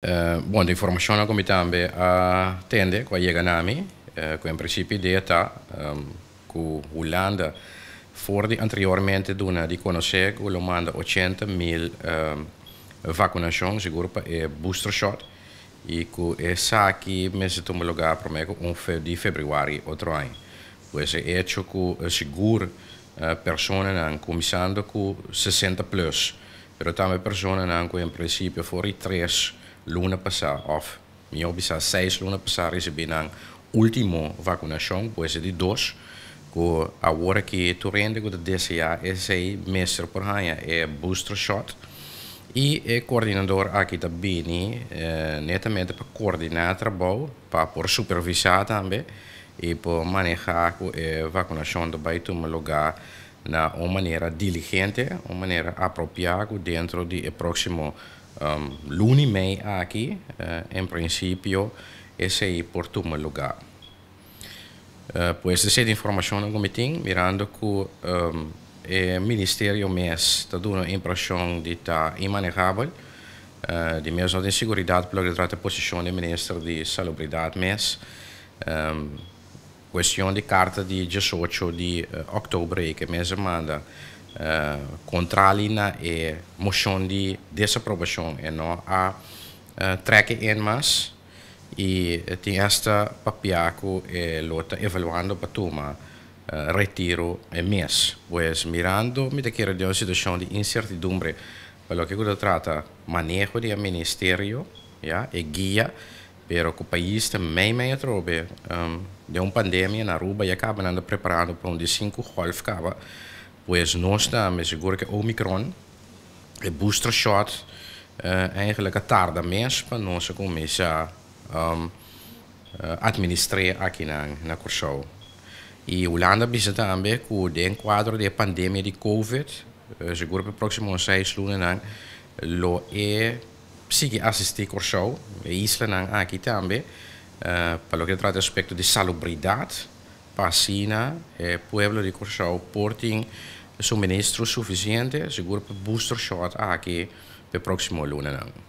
Bon, di informashon ku mi tambe a tende, ku a yega na mi, ku en prinsipio idea ta ku Hulanda for di anteriormente duna di konosé ku lo manda 80.000 vakunashon, sigur pa e booster shot, i ku esaki mester tuma lugá promé ku 1 di febrüari otro aña. Pues e hecho ku sigur personanan kuminsando ku 60 plus, pero tambe personanan ku en prinsipio for di 3 luna pasá, òf mihó bisa 6 luna pasá, risibí nan último vakunashon, pues di dos, ku awor ku tur hende ku deseá esei mester por haña e booster shot. I e koordinadó aki ta bini netamente pa koordiná trabou, pa por supervisá tambe i pa manehá e vakunashon ta bai tuma lugá na un manera diligente, un manera apropiá den di próksimo luna i mei aki, en prinsipio, esei por tuma lugá. Pues esei ta e informashon ku mi tin, mirando ku e ministerio mes ta duna impreshon di ta inmanehabel, di mes no tin seguridat pa loke ta trata posishon di minister di Salubridat mes. Kuestion di karta di 18 di òktober ku mes a manda kontrali na e moshon di desaprobashon e no a trek in mas i tin esta papia ku e lo ta evaluando pa tuma retiro e mes. Pues mirando mi ta kere den un situashon di insertidumbre pa loke ta trata maneho di ministerio, ya, e guia, pero ku e pais tambe mei atrobe di un pandemia. Na Aruba ya kaba nan ta preparando pa un di sinku golf kaba, pues nos tambe sigur ku Omicron, e booster shot eigenlijk a tarda mes pa nos kuminsá administrá aki na Kòrsou. I Hulanda a bisa tambe ku den kuadro di pandemia di Covid, sigur pa próksimo 6 luna lo e sigui asistí Kòrsou, e islanan aki tambe, pa loke ta trata aspekto di salubridat, pa asina e pueblo di Kòrsou por tin suministro sufisiente, sigur pa booster shot aki pa próksimo luna.